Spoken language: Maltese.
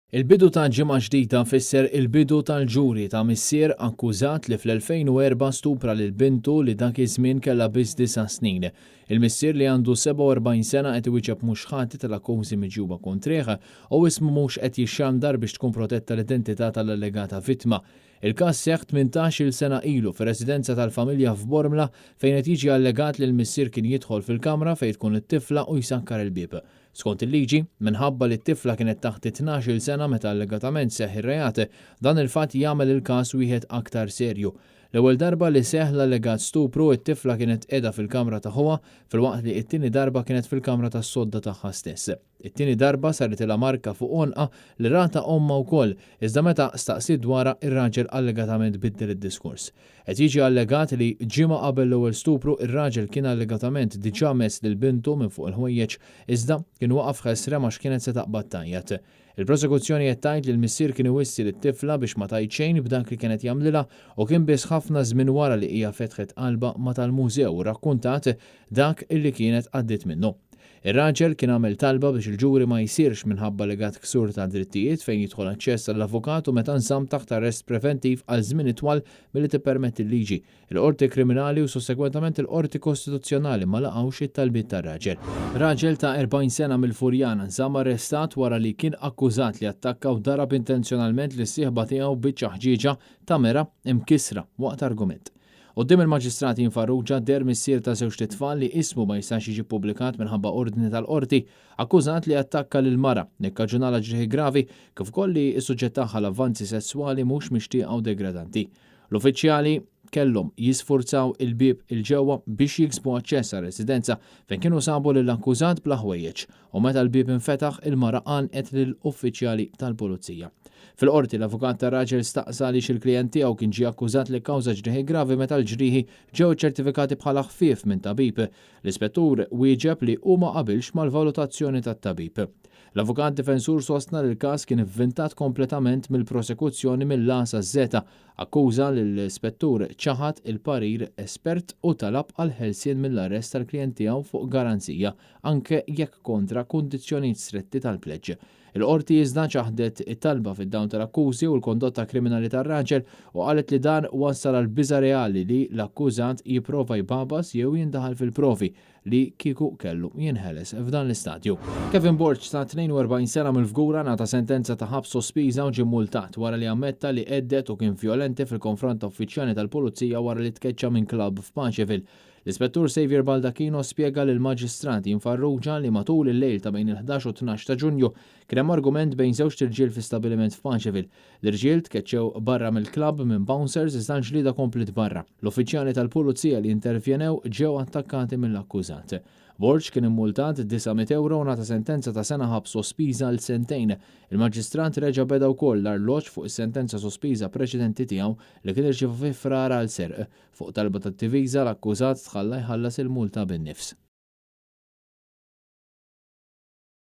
Il-bidu ta' ġimgħa ġdida fisser il-bidu tal-ġuri ta' missier akkużat li fl-2004 stupra lil bintu li dak iż-żmien kellha biss disa' snin. Il-missier li għandu 47 sena qed iwieġeb mhux ħati tal-akkużi miġjuba kontrih u ismu mhux qed jixxandar biex tkun protetta l-identità tal-allegata vittma. Il-każ seħħ 18-il sena ilu fir-residenza tal-familja f'Bormla fejn qed jiġi allegat li l-missier kien jidħol fil-kamra fejn tkun it-tifla u jsakkar il-bieb. Skont il-liġi, minħabba li t-tifla kienet taħt it-tnax-il sena meta allegatament seħħ ir-reat, dan il-fatt jagħmel il-każ wieħed aktar serju. L-ewwel darba li seħħ l-allegat stupru, it-tifla kienet qiegħda fil-kamra ta' ħuha filwaqt li t-tieni darba kienet fil-kamra tas-sodda tagħha stess. It-tieni darba saritilha marka fuq għonqha li ratha ommha wkoll, iżda meta staqsiet dwarha, ir-raġel allegatament biddel id-diskors. Qed jiġi allegat li ġimgħa qabel l-ewwel stupru ir-raġel kien allegatament diġà mess lil bintu minn fuq il-ħwejjeġ iżda kien waqaf ħesrem għax kienet se taqbad tgħajjat. Il-prosekuzzjoni qed tgħid li l-missier kien iwissi lit-tifla biex ma tgħid xejn b'dak li kien qed jagħmlilha u kien biss ħafna żmien wara li hija fetħet qalbha ma' tal-mużew u rrakkuntat dak illi kienet għaddiet minnu. Ir-raġel kien għamel talba biex il-ġuri ma jsirx minħabba allegat ksur ta' drittijiet fejn jidħol aċċess għall-avukat u meta nżamm taħt arrest preventiv għal żmien itwal milli tippermetti l-liġi. Il-Qorti Kriminali u sussegwentament il-Qorti Kostituzzjonali ma laqgħux it-talbiet tar-raġel. Raġel ta' 40 sena mill-Furjana nżamm arrestat wara li kien akkużat li attakka u darab intenzjonalment lis-sieħba tiegħu b'biċċa ħġieġa ta' mera mkissra waqt argument. Quddiem il-Maġistrat Ian Farrugia deher missier ta' żewġt itfal li ismu ma jistax jiġi ppubblikat minħabba ordni tal-Qorti, akkużat li attakka lil mara, li kkaġunalha ġrieħi gravi, kif ukoll li ssuġġettaha għal avvanzi sesswali mhux mixtieqa u degradanti. L-uffiċjali kellhom jisfurzaw il-bieb 'il ġewwa biex jiksbu aċċess għar-residenza fejn kienu sabu lill-akkużat bla ħwejjeġ u meta l-bieb infetaħ il-mara għannqet lil uffiċjali tal-pulizija. Fil-Qorti, l-avukat tar-raġel staqsa għaliex il-klijent tiegħu kien ġie akkużat li kkawża ġrieħi gravi meta l-ġrieħi ġew iċċertifikati bħala ħfief minn tabib. L-ispettur wieġeb li hu ma qabilx mal-valutazzjoni tat-tabib. L-avukat difensur sostna li l-każ kien ivvintat kompletament mill-prosekuzzjoni mill-A saż-Z, akkuża li l-ispettur ċaħad il-parir espert u talab għall-ħelsien mill-arrest tal-klijent tiegħu fuq garanzija, anke jekk kontra kundizzjonijiet stretti tal-pleġġ. Il-Qorti iżda ċaħdet it-talba fid-dawl tal-akkużi u l-kondotta kriminali tar-raġel u qalet li dan wassal għal biża' reali li l-akkużat jipprova jbagħbas jew jindaħal fil-provi li kieku kellu jinħeles f'dan l-istadju. Kevin Borg ta' 42 sena mill-Fgura ngħata sentenza ta' ħabs sospiża u ġie mmultat wara li ammetta li hedded u kien vjolenti fil-konfront ta' uffiċjali tal-Pulizija wara li tkeċċa minn klabb f'Paceville. L-Ispettur Saviour Baldacchino spjega lill-Maġistrat Ian Farrugia li matul il-lejl ta' bejn il-ħdax u t-tnax ta' Ġunju kien hemm argument bejn żewġt irġiel fi stabiliment f'Paceville. L-irġiel tkeċċew barra mill-klabb minn bouncers iżda l-ġlieda kompliet barra. L-uffiċjali tal-Pulizija li intervjenew ġew attakkati mill-akkużat. Borg kien immultat 900 ewro u ngħata sentenza ta' sena ħabs sospiża għal sentejn. Il-Maġistrat reġa' beda wkoll l-arloġġ fuq is-sentenza sospiża preċedenti tiegħu li kien irċieva fi Frar għal serq. Fuq talba tad-difiża, l-akkużat tħalla jħallas il-multa bin-nifs.